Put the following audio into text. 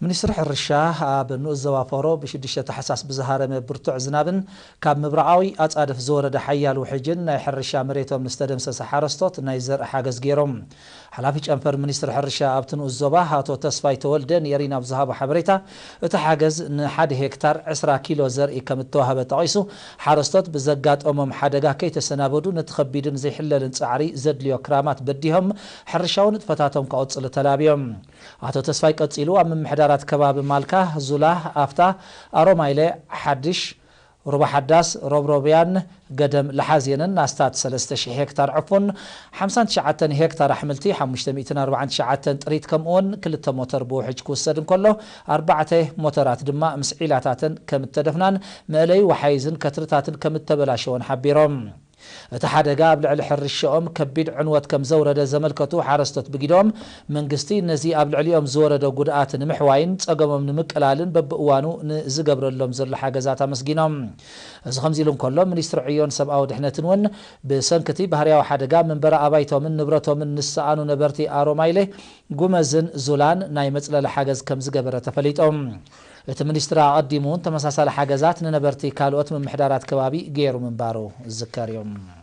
ሚኒስትሪ ሕርሻ ኣብ ንኡስ ዞባ ፎሮ ብሽዱሽተ ታሕሳስ ብዝሃረመ ብርቱዕ ዝናብን ካብ ምብራቓዊ ኣጻድፍ ዝወረደ ሓያል ውሕጅን ናይ ሕርሻ መሬቶም ንዝተደምሰሰ ሓረስቶት ናይ ዘርኢ ሓገዝ ገይሮም። ሓላፊ ጨንፈር ሚኒስትሪ ሕርሻ ኣብቲ ንኡስ ዞባ ኣቶ ተስፋይ ተወልደ ንኤሪና ኣብ ዝሃቦ ሓበሬታ፣ እቲ ሓገዝ ንሓደ ሄክታር ዕስራ ኪሎ ዘርኢ ከም እተዋህበ ጠቒሱ፣ ሓረስቶት ብዘጋጠሞም ሓደጋ ከይተሰናበዱ ነቲ ከቢድን ዘይሕለልን ጻዕሪ ዘድልዮ ክራማት በዲሆም ሕርሻዊ ንጥፈታቶም ከቐጽሉ ተላብዮም። ኣቶ ተስፋይ ቀጺሉ ኣብ ምምሕዳራት ከባቢ ማልካ፣ ዙላ፣ ኣፍታ፣ ኣሮማይለ፣ ሓድሽ፣ ሩባ ሓዳስ፣ ሮብሮብያን፣ ገደም ለሓዜንን ኣስታት ሰለስተ ሽሕ ሄክታር ዕፉን፣ ሓምሳን ትሽዓተን ሄክታር ኣሕምልቲ፣ ሓሙሽተ ሚእትን ኣርባዓን ትሽዓተን ጥሪት ከምኡውን ክልተ ሞተር ብውሕጅ ክውሰድ እንከሎ፣ ኣርባዕተ ሞተራት ድማ ምስ ዒላታተን ከም እተደፍናን መእለዪ ወሓይዝን ከትርታትን ከም እተበላሸወን ሓቢሮም። እቲ ሓደጋ ኣብ ልዕሊ ሕርሻኦም ከቢድ ዕንወት ከም ዘውረደ ዘመልከቱ ሓረስቶት ብጊዶም፣ መንግስቲ ነዚ ኣብ ልዕሊኦም ዝወረደ ጉድኣት ንምሕዋይን ጸገሞም ንምቅላልን በብእዋኑ ንዝገብረሎም ዘሎ ሓገዛት ኣመስጊኖም። እዚ ከምዚ ኢሉ እንከሎ፣ ሚኒስትሪ ዕዮን ሰብኣዊ ድሕነትን እውን ብሰንኪ እቲ ባህርያዊ ሓደጋ መንበሪ ኣባይቶምን ንብረቶምን ንሰኣኑ ነበርቲ ኣሮማይለ፣ ጉመዝን ዙላን ናይ መጽለሊ ሓገዝ ከም ዝገበረ ተፈሊጦም። እቲ ሚኒስትሪ ኣቐዲሙ እውን ተመሳሳሊ ሓገዛት ንነበርቲ ካልኦት ምምሕዳራት ከባቢ ገይሩ ምንባሩ ዝዝከር እዩ።